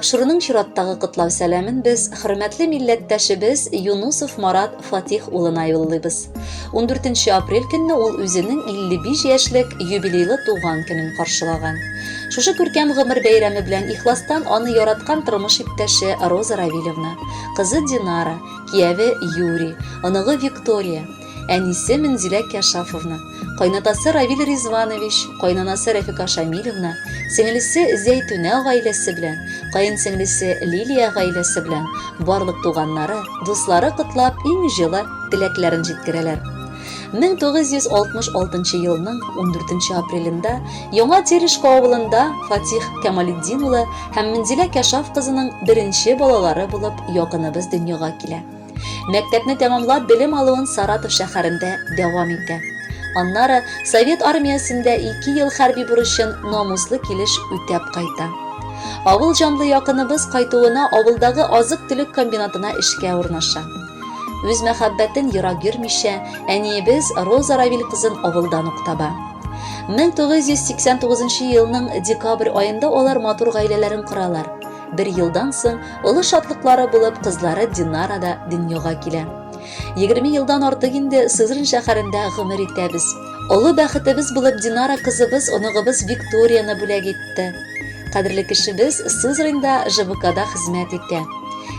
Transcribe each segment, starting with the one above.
Тапшыруның чираттагы котлау сәламен без хөрмәтле милләттәшебез Юнусов Марат Фатих улына юллыйбыз. 14 апрель көнне ул үзенең 55 яшьлек юбилейлы туган көнен каршылаган. Шушы күркәм гомер бәйрәме белән ихластан аны яраткан тормыш иптәше Роза Равилевна, кызы Динара, кияве Юрий, оныгы Виктория, әнисе Мензилә Кяшафовна, кайнатасы Равил Ризванович, кайнанасы Рәфика Шамилевна, сеңелесе Зәйтүнә гаиләсе белән, каенсеңлесе Лилия гаиләсе белән, барлык туганнары, дуслары котлап, иң җылы теләкләрен җиткерәләр. 1966 елның 14 апрелендә Яңа Терешка авылында Фатих Камалетдин улы һәм Мензилә Кәшаф кызының беренче балалары булып якыныбыз дөньяга килә. Мәктәпне тәмамлап белем алуын Саратов шәһәрендә дәвам итә. Аннары Совет армиясендә 2 ел хәрби бурычын намуслы килеш үтәп кайта. Авыл җанлы якыныбыз кайтуына авылдагы азык-төлек комбинатына эшкә урнаша. Үз мәхәббәтен ерак йөрмичә, әниебез Роза Равил кызын авылдан ук таба. 1989 елның декабрь аенда алар матур гаиләләрен коралар. Бер елдан соң олы шатлыклары булып кызлары Динара да дөньяга килә. 20 елдан артык инде Сызрань шәһәрендә гомер итәбез. Олы бәхетебез булып Динара кызыбыз оныгыбыз Викторияне бүләк итте. Кадерле кешебез Сызраньда ЖБКда хезмәт итә.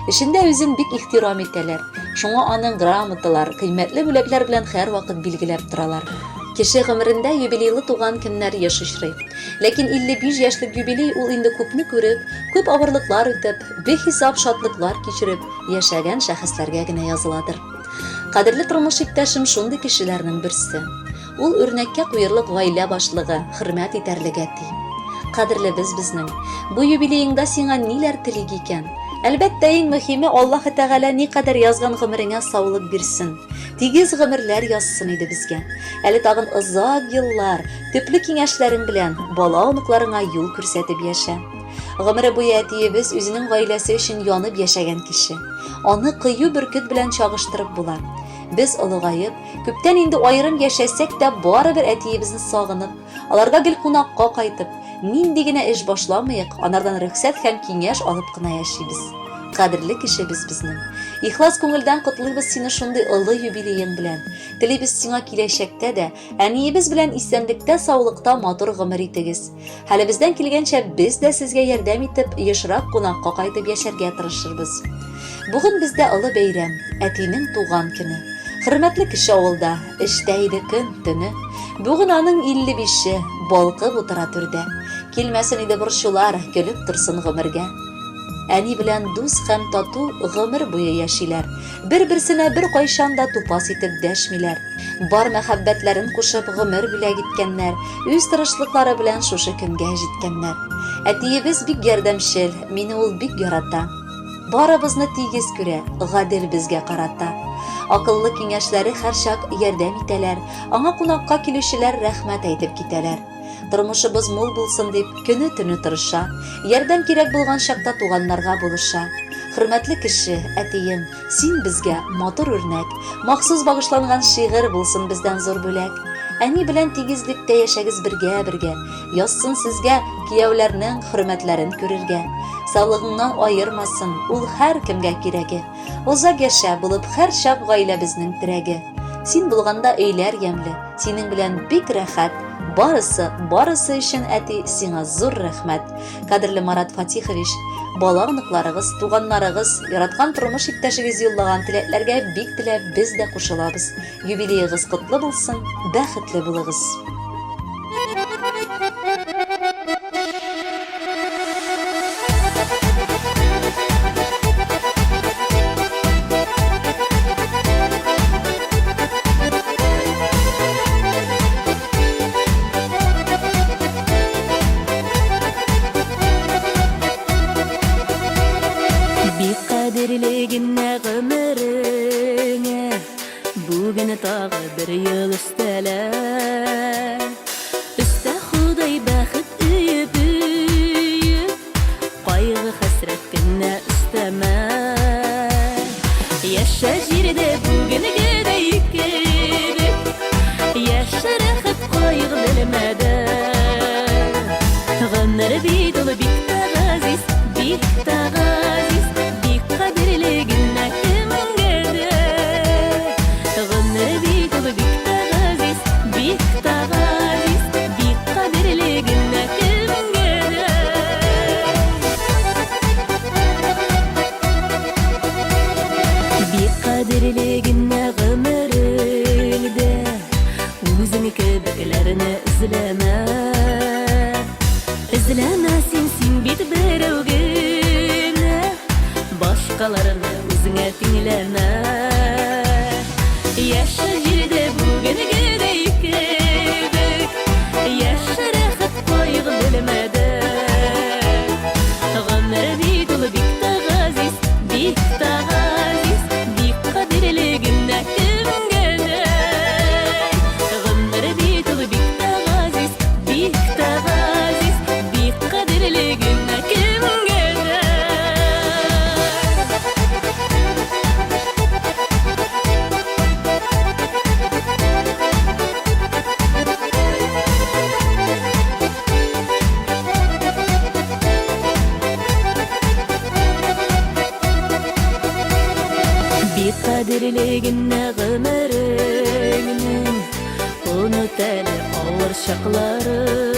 Эшендә үзен бик ихтирам итәләр. Шуңа аның грамоталар, кыйммәтле бүләкләр белән һәрвакыт билгеләп торалар. Кеше гомерендә юбилейлы туган көннәр еш очрый. Ләкин 55 яшьлек юбилей ул инде күпне күреп, күп авырлыклар үтеп, бихисап шатлыклар кичереп яшәгән шәхесләргә генә языладыр. Кадерле тормыш иптәшем шундый кешеләрнең берсе. Ул үрнәккә куерлык гаилә башлыгы, хөрмәт итәрлек әти. Кадерлебез безнең. Бу юбилееңда сиңа ниләр телик икән? Әлбәттә, иң мөһиме Аллаһы Тәгалә никадәр язган гомереңә саулык бирсен. Тигез гомерләр язсын иде безгә. Әле тагын озак еллар, Төпле киңәшләрең белән бала-оныкларыңа юл күрсәтеп яшә. Гомере буе әтиебез үзенең гаиләсе өчен янып яшәгән кеше. Аны кыю бөркет белән чагыштырып була. Без олыгаеп, күптән инде аерым яшәсәк тә, барыбер әтиебезне сагынып, аларга гел кунакка кайтып, нинди генә эш башламыйк, анардан рөхсәт һәм киңәш алып кына яшибез. Кадерле кешебез безнең. Ихлас күңелдән котлыйбыз сине шундый олы юбилеең белән. Телибез сиңа киләчәктә дә Әниебез белән исәнлектә-саулыкта матур гомер итегез. Хәлебездән килгәнчә без дә сезгә ярдәм итеп, ешрак кунакка кайтып яшәргә тырышырбыз. Бүген бездә олы бәйрәм, әтинең туган көне. Хөрмәтле кеше авылда, эштә иде көн, төне. Бүген аның 55-е, балкып утыра түрдә. Килмәсен иде борчулар, көлеп торсын гомергә. Әни белән дус һәм тату гомер буе яшиләр. Бер-берсенә беркайчан да тупас итеп дәшмиләр. Бар мәхәббәтләрен кушып гомер бүләк иткәннәр, үз тырышлыклары белән шушы көнгә җиткәннәр. Әтиебез бик ярдәмчел, мине ул бик ярата. Барыбызны тигез күрә, гадел безгә карата. Акыллы киңәшләре һәрчак ярдәм итәләр, аңа кунакка килүчеләр рәхмәт әйтеп китәләр. Тормышыбыз мул булсын дип, көне-төне тырыша. Ярдәм кирәк булган чакта туганнарга булыша. Хөрмәтле кеше, әтием, син безгә матур үрнәк. Махсус багышланган шигырь булсын бездән зур бүләк. Әни белән тигезлектә яшәгез бергә-бергә. Язсын сезгә кияүләрнең хөрмәтләрен күрергә. Саулыгыңнан аермасын, ул һәркемгә кирәге. Озак яшә, булып һәрчак гаиләбезнең терәге. Син булганда өйләр ямьле, синең белән бик рәхәт. Барысы, барысы өчен, әти, сиңа зур рәхмәт. Кадерле Марат Фатихович, бала оныкларыгыз, туганнарыгыз, яраткан тормыш иптәшегез юллаган теләкләргә бик теләп без дә кушылабыз. Юбилеегыз котлы булсын, бәхетле булыгыз. Бик кадерле генә гомереңә Бүген тагы бер ел өстәлә. Өстә Ходай бәхет өеп-өеп, Кайгы-хәсрәт кенә өстәмә. Яшә җирдә бүгенгедәй кебек, Яшә рәхәт кайгы белмәдән. Гомер бит ул бик тә газиз, бик тә. Бәхетне эзләмә. Эзләмә син, син бит берәү генә, Башкаларны үзеңә тиңләмә. Яшә җирдә бүгенгедәй кебек, Яшә рәхәт кайгы белмәдә. Гомер бит ул бик тә газиз, бик тә газиз, Бик кадерле генә кемгә дә. Гомер бит ул бик тә газиз, бик тә газиз, Бик кадерле генә кемгә дә. Бик кадерле генә гомереңнең, Оныт әле авыр чакларын.